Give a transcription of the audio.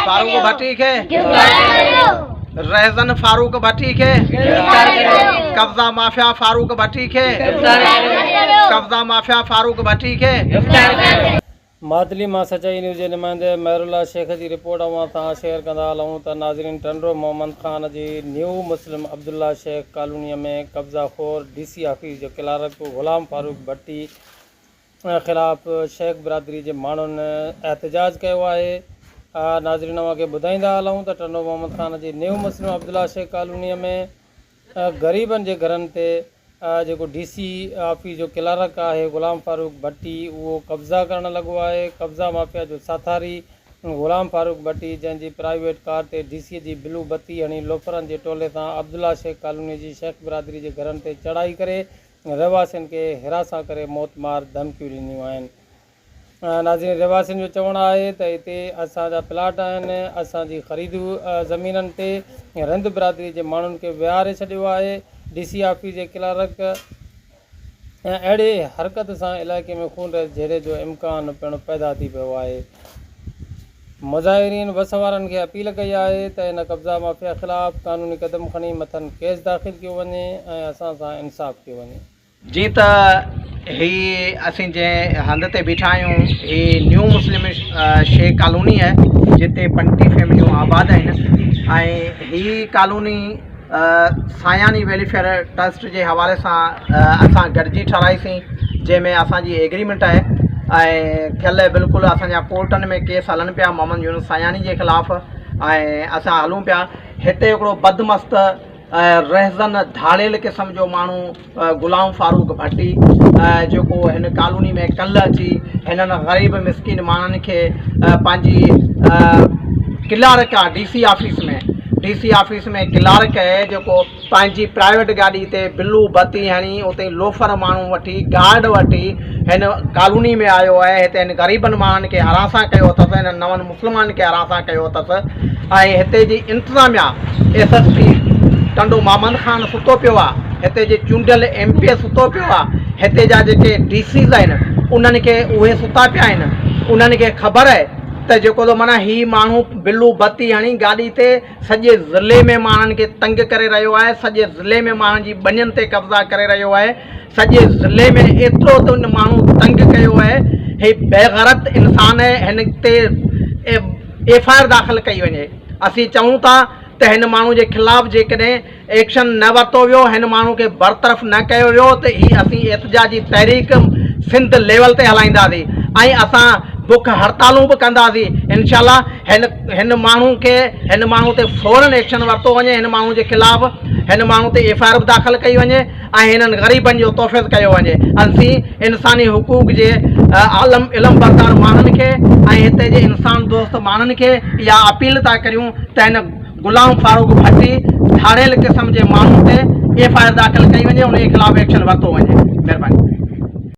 فاروق ڀٽي کي رهزن فاروق ڀٽي کي قبضا مافيا فاروق ڀٽي کي قبضا مافيا فاروق ڀٽي کي. ماتلي مان سچائي نيوز جي نمائندي مهرالله شيخ جي رپورٽ اوهان سان شيئر ڪندا هلون ته ناظرين ٽنڊو محمد خان جي نيو مسلم عبدالله شيخ ڪالوني ۾ قبضا خور ڊي سي آفيس جو ڪلارڪ غلام فاروق ڀٽي خلاف شيخ برادري جي ماڻهن احتجاج ڪيو آهي. ناظرين اوهان کي ٻڌائيندا هلون ته ٽنڊو محمد خان جي نيو مسلم عبدالله شيخ ڪالوني ۾ غريبن جي گهرن تي جيڪو ڊي سي آفيس جو ڪلارڪ آهي غلام فاروق ڀٽي اهو قبضا ڪرڻ لڳو آهي قبضا مافيا جو ساٿاري غلام فاروق ڀٽي جنهن جي پرائيويٽ ڪار تي ڊي سي جي بلو بتي هڻي لوفرن جي ٽولي سان عبدالله شيخ ڪالوني جي شيخ برادري جي گهرن تي چڙهائي ڪري رهواسين کي هراسان ڪري موتمار ڌمڪيون ڏنيون آهن. ناظرين رهواسين جو چوڻ آهي ته هتي اسان جا پلاٽ آهن، اسان جي خريد زمينن تي رند برادري جي ماڻهن کي ويهاري ڇڏيو آهي، ڊي سي آفيس جي ڪلارڪ اهڙي حرڪت سان علائقي ۾ خونريز جهيڙي جو امڪان پڻ پيدا ٿي پيو آهي. مظاهرين وس وارن کي اپيل ڪئي آهي ته ان قبضا مافيا خلاف قانوني قدم کڻي مٿن ڪيس داخل ڪيو وڃي ۽ اسان سان انصاف ڪيو وڃي. جيئن ته هي اسين جنهن هنڌ تي بيٺا آهيون هي نيو مسلم شيخ ڪالوني آهي جتي پنٽي فيمليون آباد آهن ۽ هي ڪالوني ساياني ويلفيئر ٽرسٽ جي حوالي سان اسان گڏجي ٺهرائيسين جنهن ۾ اسان جي ايگريمينٽ آهي ۽ ٿيل بلڪل اسان جا ڪورٽن ۾ ڪيس هلن پيا محمد يونس ساياني جي خلاف ۽ اسان هلون پيا هتي هڪڙو بدمست رهزن ڌاڙيل قسم جو ماڻهو غلام فاروق ڀٽي جيڪو هن ڪالوني ۾ ڪلهه اچي هنن غريب مسڪين ماڻهن کي پنهنجي ڪلارڪ آ D C office ۾ D C office ۾ clerk آهي جيڪو پنهنجي پرائيويٽ گاڏي تي بلو بتي هڻي اتي لوفر ماڻهو وٺي گارڊ وٺي هن ڪالوني ۾ آيو آهي هتي هن غريبن ماڻهن کي هراسان ڪيو اٿس هنن نون مسلمانن کي هراسان ڪيو اٿس ۽ هتي جي انتظاميا S S P Tando Muhammad Khan ستو پيو آ هتي جي چونڊيل ايم پي اي ستو پيو آ هتي جا جيڪي ڊي سيز آهن انهن کي اهي ستا پيا آهن انهن کي خبر آهي ته جيڪو ٿو معنيٰ هي ماڻهو بلو بتي هڻي گاڏي تي سڄي ضلعي ۾ ماڻهن کي تنگ ڪري رهيو آهي سڄي ضلعي ۾ ماڻهن جي ٻنين تي قبضا ڪري رهيو آهي سڄي ضلعي ۾ ايترو ته ان ماڻهو تنگ ڪيو آهي هي بيغرت انسان آهي هن تي ايف I R داخل ڪئي وڃي اسين چئون ٿا ته هن ماڻهو جي خلاف جيڪڏهن ايڪشن نه ورتو ويو، هن ماڻهو کي برطرف نه ڪيو ويو ته هي اسين احتجاجي تحريڪ سنڌ ليول تي هلائينداسين ۽ اسان بک هڙتالون به ڪنداسين انشاء الله هن هن ماڻهو کي هن ماڻهو تي فورن ايڪشن ورتو وڃي هن ماڻهو جي خلاف هن ماڻهو تي ايف I R به داخل ڪئي وڃي ۽ هنن غريبن جو تحفظ ڪيو وڃي اسين انساني حقوق جي عالم علم بردار ماڻهن کي ۽ هتي جي انسان دوست ماڻهن کي اها اپيل ٿا ڪريون ته هن غلام فاروق ڀٽي ڌاڙيل قسم جي ماڻهن تي ايف I R داخل ڪئي وڃي انهي خلاف ايڪشن ورتو وڃي مهرباني.